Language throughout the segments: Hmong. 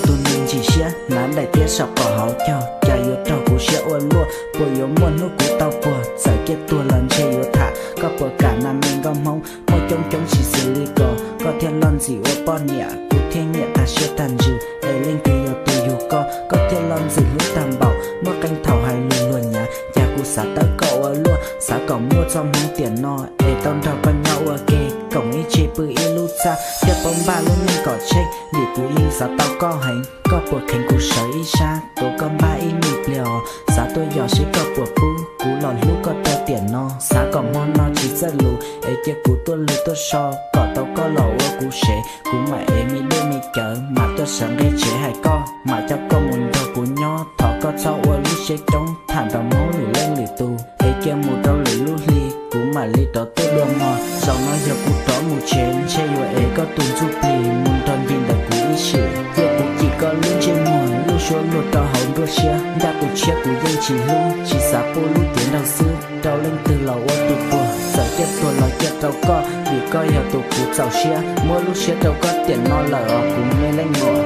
Tus neeg ntsim siab hnav daim tiab saum qaum hauv caug, cas yuav raug kuv siab ua luaj. Puas yuav muaj hnub kuv tau puag, txawm ciaj tuag los ntshe yuav tham. Koj puas kam na me nkauj Hmoob, muaj coob coob tsis xws li ko, koj thiaj loj ntxim ua poj niam, kuv thiaj nyiam tag siab tag ntsws. Es leej twg yog tus yug koj, koj thiaj loj ntxim hlub tag npaum, muaj qee thaum hais lus luag nyav. Cas kuv xav tawb koj ua luaj, xav kom muaj txoj hmoov tiam no, es tau nrog koj nyob ua ke, koom ib tse pw ib lub txaj, thiaj paub npaj lub neej kom tsheej, vim kuv yeej xav tau koj heev. Koj puas kheev kuv sawv ib sab, tuav koj npaj ib me pliag os, xav tuaj yos seb koj puas pub, kuv los hlub koj rau tiam no. Xav kom hmo no tsis txawj lus, es cia kuv tuaj lw tuaj so, kom tau koj los ua kuv sev, kuv mam ev me dej me cawv, mam tuaj sawv nqe tsev hais koj, mam coj koj mus nrog kuv nyob, thov koj txhob ua lub siab coob, tham nrog Hmoob lwm leej lwm tus, es cia mus rau lwm lub hli, kuv mam li rov tuaj dua mog. Zaum no yog kuv rov mus tsev, ntshe yuav ev koj tus ntsuj plig mus nrog ncig ntawm kuv ib sim, cia kuv cim koj lub ntsej muag, lub suab luag rau hauv nruab siab, ncaj tus tshiab kuv yeej tsis hlub, tsis xav pub lub cev nraug xwb, rau leej twg los ua tus puag, txawm ciaj tuag los ciaj rau koj, vim koj yog tus kuv txaus siab, muab lub siab rau koj tiam no lawm os kuv me leej muam.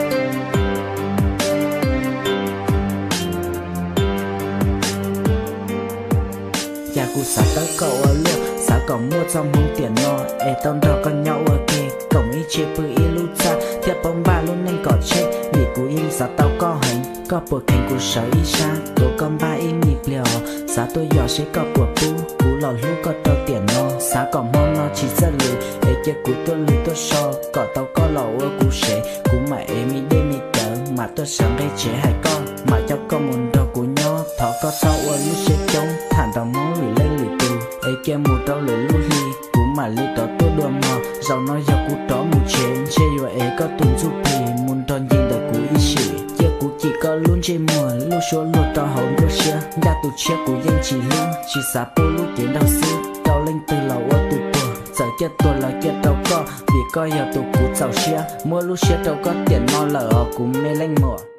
Cas kuv xav tawb koj ua luaj, xav kom muaj txoj hmoov tiam no, es tau nrog koj nyob ua ke, koom ib tse pw ib lub txaj, thiaj paub npaj lub neej kom tsheej, vim kuv yeej xav tau koj heev. Koj puas kheev kuv sawv ib sab, tuav koj npaj ib me pliag os, xav tuaj yos seb koj puas pub, kuv los hlub koj rau tiam no. Xav kom hmo no tsis txawj lus, es cia kuv tuaj lw tuaj so, kom tau koj los ua kuv sev, kuv mam ev me dej me cawv, mam tuaj sawv nqe tsev hais koj, mam coj koj mus nrog kuv nyob, thov koj txhob ua lub siab coob, tham nrog Hmoob lwm leej lwm tus, es cia mus rau lwm lub hli, kuv mam li rov tuaj dua mog. Zaum no yog kuv rov mus tsev, ntshe yuav ev koj tus ntsuj plig mus nrog ncig ntawm kuv ib sim, cia kuv cim koj lub ntsej muag, lub suab luag rau hauv nruab siab, ncaj tus tshiab kuv yeej tsis hlub, tsis xav pub lub cev nraug xwb, rau leej twg los ua tus puag, txawm ciaj tuag los ciaj rau koj, vim koj yog tus kuv txaus siab, muab lub siab rau koj tiam no lawm os kuv me leej muam.